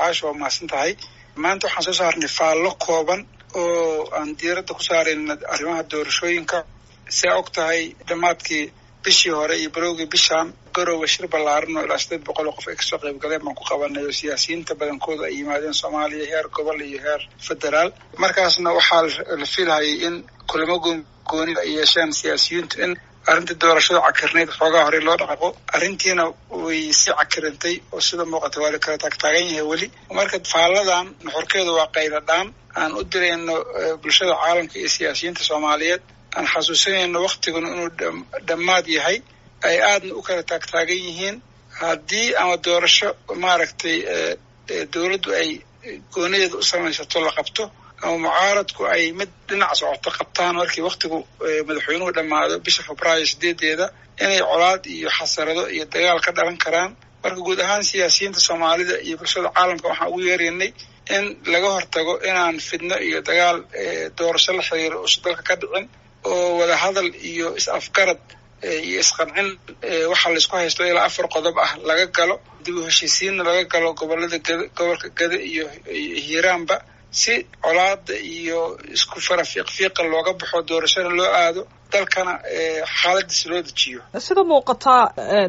Caasha, waa mahadsan tahay. Maanta waxaan soo saarnay faallo kooban oo aan diiradda ku saarayna arrimaha doorashooyinka. Si aa og tahay, dhammaadkii bishii hore iyo barowgii bishaan Garowe shir ballaaran oo ilaa 800 oo qof ay kasoo qayb galeen baan ku qabanay, oo siyaasiyiinta badankooda ay yimaadeen Soomaaliya, heer gobol iyo heer federaal. Markaasna waxaa la filhayay in kulamo gooni ay yeesheen siyaasiyiintu, in arrintii doorashada cakirnayd xoogaa horey loo dhaqaaqo. Arrintiina way sii cakirantay oo sida muuqata waa la kala taagtaagan yahay weli. Marka faalladan nuxurkeedu waa qayladhaan aan u dirayno bulshada caalamka iyo siyaasiyiinta Soomaaliyeed, aan xasuusinayno waktiguna inuu dhammaad yahay, ay aadna u kala taagtaagan yihiin. Haddii ama doorasho maaragtay dowladdu ay goonideeda u samaysato la qabto, ama mucaaradku ay mid dhinac socoto qabtaan markii waktigu madaxweynuhu dhammaado bisha Febraayo 8-deeda, inay colaad iyo xasarado iyo dagaal ka dhalan karaan. Marka guud ahaan siyaasiyiinta Soomaalida iyo bulshada caalamka waxaan ugu yeeraynay in laga hortago inaan fidno iyo dagaal doorasho la xiriiro uusan dalka ka dhicin, oo wadahadal iyo is-afgarad iyo isqancin waxaa laisku haysto ilaa 4 qodob ah laga galo, dib u heshiisiinna laga galo gobolada Gada, gobolka Gada iyo Hiiraanba, si colaada iyo isku fara fiiqfiiqa looga baxo, doorashana loo aado, dalkana xaaladiisa loo dejiyo. Sida muuqataa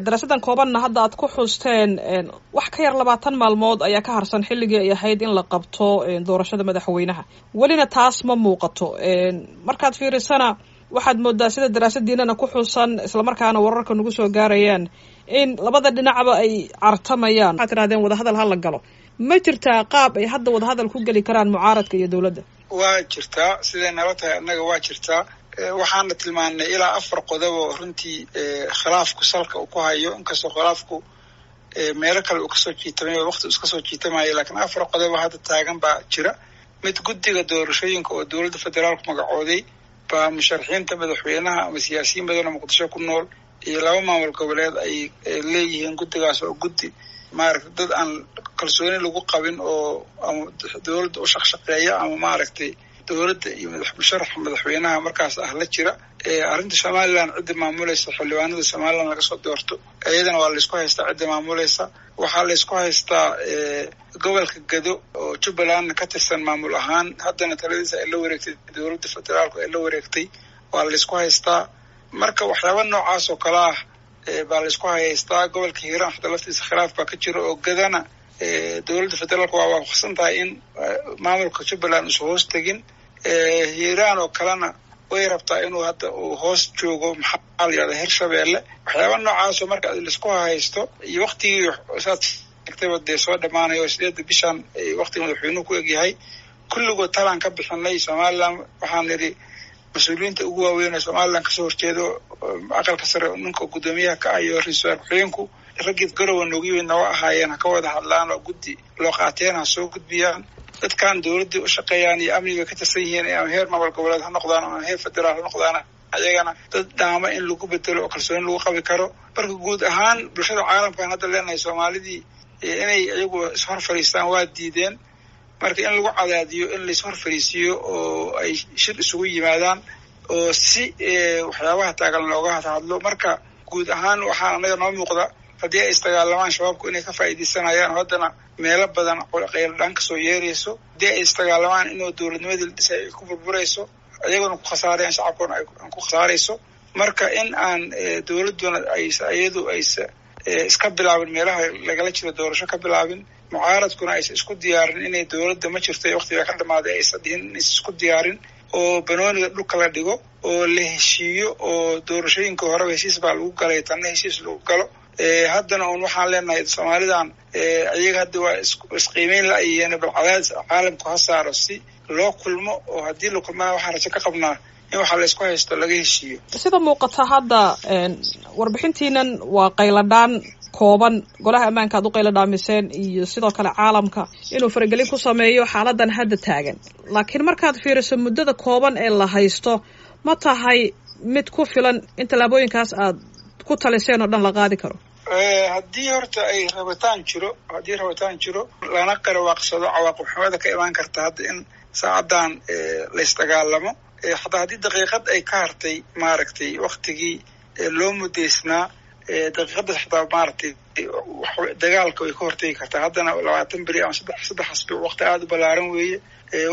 daraasadan koobanna hadda aad ku xusteen, wax ka yar 20 maalmood ayaa ka harsan xilligii ay ahayd in la qabto doorashada madaxweynaha. Welina taas ma muuqato. Markaad fiirisana waxaad moodaa, sida daraasadiinana ku xusan islamarkaana wararka nagu soo gaarayaan, in labada dhinacba ay cartamayaan. Waxaad tirahdeen wadahadal ha la galo. Ma jirtaa qaab ay hadda wadahadal ku geli karaan mucaaradka iyo dowladda? Waa jirtaa, siday nala tahay annaga waa jirtaa. Waxaana tilmaannay ilaa 4 qodob oo runtii khilaafku salka uu ku hayo, inkastoo khilaafku meelo kale uu kasoo jiitamay oo waqti iska soo jiitamayo, laakiin 4 qodob oo hadda taagan baa jira. Mid, guddiga doorashooyinka oo dowladda federaalku magacooday baa musharaxiinta madaxweynaha ama siyaasiyiin badan oo Muqdisho ku nool iyo laba maamul goboleed ay leeyihiin guddigaas oo guddi maaragtay dad aan kalsooni lagu qabin oo ama dowladda u shaqshaqeeya ama maaragtay dowladda iyo musharaxa madaxweynaha markaas ah la jira. Arrinta Somaliland, cidda maamulaysa xildhibaanada Somaliland laga soo doorto, iyadana waa laysku haystaa cidda maamulaysa. Waxaa laysku haystaa gobolka Gado oo Jubbalandna ka tirsan maamul ahaan, haddana taladiisa ay la wareegtay dowladda federaalku ay la wareegtay, waa laysku haystaa. Marka waxyaaba noocaas oo kale ah baa laysku haystaa. Gobolka Hiiraan xataa laftiisa khilaaf baa ka jira, oo Gadana dowladda federaalku waa waafaqsan tahay in maamulka Jubbaland uusan hoos tegin. Hiiraan oo kalena way rabtaa inuu hadda uu hoos joogo, maxaa la yihahda, Hirshabeelle. Waxyaaba noocaasoo marka laisku haysto iyo waktigii saad sheegtayba dee soo dhamaanayo, 8-da bishan waktiga madaxweynuhu ku egyahay, kulligood talaan ka bixinay. Somaliland waxaan nidhi mas-uuliyiinta ugu waaweyn ee Somaliland kasoo horjeedo, aqalka sare ninka guddoomiyaha ka ah iyo ra-iisul wasaar ku-xigeenku, raggii Garowe noogu yimidna waa ahaayeen, ha ka wada hadlaan oo guddi loo qaateen ha soo gudbiyaan. Dadkan dowladdii u shaqeeyaan iyo amniga ka tirsan yihiin, ama heer maamul goboleed ha noqdaan ama heer federaal ha noqdaan, ayagana dad dhaama in lagu bedelo oo kalsooni lagu qabi karo. Marka guud ahaan bulshada caalamkan hadda leenahay Soomaalidii inay iyagu ishor fadhiistaan waa diideen. Marka in lagu cadaadiyo in laishor fadhiisiiyo oo ay shir isugu yimaadaan oo si waxyaabaha taagan looga hadlo. Marka guud ahaan waxaa annaga noo muuqda haddii ay isdagaalamaan shabaabku inay ka faa'iidaysanayaan oo haddana meelo badan qayladhaan kasoo yeerayso. Haddii ay isdagaalamaan inuu dowladnimadii la dhisay ay ku burburayso, iyagona ku khasaarayaan, shacabkuna ku khasaarayso. Marka in aan dowladduna aysa iyadu aysa iska bilaabin meelaha lagala jiro doorasho ka bilaabin, mucaaradkuna aysa isku diyaarin inay dowladda ma jirto ee waqtiga ka dhamaaday aysa dhihin, inaysa isku diyaarin oo banooniga dhulka la dhigo oo la heshiiyo, oo doorashooyinka horeba heshiis baa lagu galay, tanna heshiis lagu galo. Haddana uun waxaan leenahay Soomaalidan iyaga hadda waa isqiimeyn la-ayeen, bal cadaadis caalamku ha saaro si loo kulmo, oo haddii la kulmana waxaan rajo ka qabnaa in waxaa laysku haysto laga heshiiyo. Sida muuqata hadda warbixintiinan waa qayladhaan kooban, golaha ammaanka aad u qayladhaamiseen iyo sidoo kale caalamka inuu faragelin ku sameeyo xaaladan hadda taagan. Laakiin markaad fiiriso muddada kooban ee la haysto, ma tahay mid ku filan in tallaabooyinkaas aad ku taliseen oo dhan la qaadi karo? Haddii horta ay rabitaan jiro, haddii rabitaan jiro lana qarawaaqsado cawaaqib xumada ka imaan karta hadda in saacaddan laysdagaalamo, xataa haddii daqiiqad ay ka hartay maaragtay waktigii loo mudaysnaa, daqiiqadda xataa maaragtay Dagaalka way ka hortegi kartaa. Haddana 20 beri ama 3 asbuuc waqti aada u ballaaran weeye.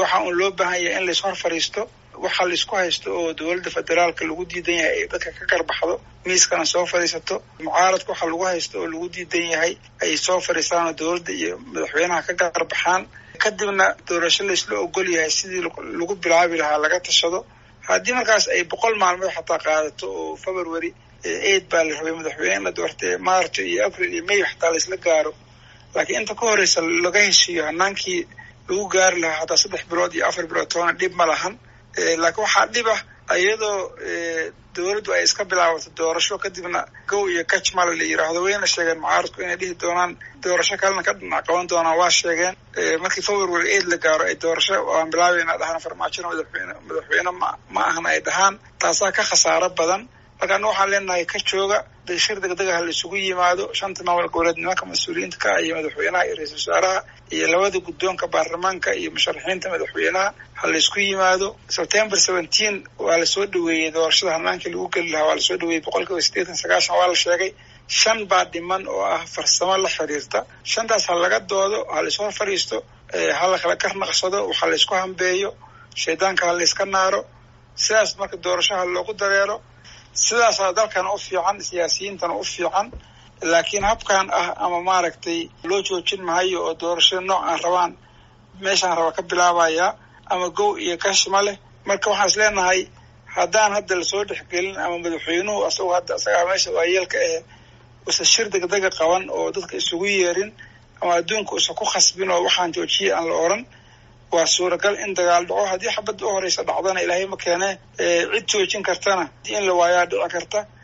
Waxa uun loo baahan yahay in lais hor fadhiisto, waxa laisku haysto oo dowladda federaalka lagu diidan yahay ay dadka ka garbaxdo, miiskana soo fadhiisato. Mucaaradka waxa lagu haysto oo lagu diidan yahay ay soo fadhiistaanoo dowladda iyo madaxweynaha ka garbaxaan. Kadibna doorasho laisla ogol yahay sidii lagu bilaabi lahaa laga tashado. Haddii markaas ay 100 maalmood xataa qaadato, oo February 8 baa la rabay madaxweyne in la doortay, March iyo April iyo May xataa laisla gaaro, laakiin inta ka horeysa laga heshiiyo hanaankii lagu gaari lahaa, xataa 3 bilood iyo 4 bilood toona dhib ma lahan. Laakiin waxaa dhib ah iyadoo dowladdu ay iska bilaabato doorasho, kadibna gow iyo kaj male la yiraahdo. Wayna sheegeen mucaaradku inay dhihi doonaan doorasho kalena ka dhinac qaban doonaan. Waa sheegeen markii February 8 la gaaro ay doorasho waan bilaabayna dhahaan, Farmaajona madaxweyne ma ahan ay dhahaan. Taasaa ka khasaaro badan. Marka anna waxaan leenahay, ka jooga, shir degdega ha la isugu yimaado, shanta maamul goboleed nimanka mas-uuliyiinta ka iyo madaxweynaha iyo ra-iisul wasaaraha iyo labada guddoonka baarlamaanka iyo musharaxiinta madaxweynaha ha laisku yimaado. September 17 waa lasoo dhaweeyey doorashada, hanaankii lagu geli lahaa waa lasoo dhaweeyey 80%, 90% waa la sheegay. Shan baa dhiman oo ah farsamo la xiriirta. Shantaas ha laga doodo, ha laishor fadhiisto, ha la kala garnaqsado, waxa laisku hambeeyo, shaydaanka ha layska naaro. Sidaas marka doorashaha loogu dareero, sidaasaa dalkana u fiican, siyaasiyiintana u fiican. Laakiin habkan ah ama maaragtay loo joojin mahayo oo doorashada nooc aan rabaan meeshaan raba ka bilaabayaa ama gow iyo kash ma leh. Marka waxaan is leenahay, haddaan hadda lasoo dhexgelin ama madaxweynuhu asagoo hadda isagaa meesha waayeelka ah usa shir degdega qaban oo dadka isugu yeerin ama adduunka usa ku khasbin oo waxaan joojiya aan la oran, waa suuragal in dagaal dhaco. Haddii xabadda u horeysa dhacdana, Ilaahay ma keene, cid joojin kartana in la waayaa dhici karta.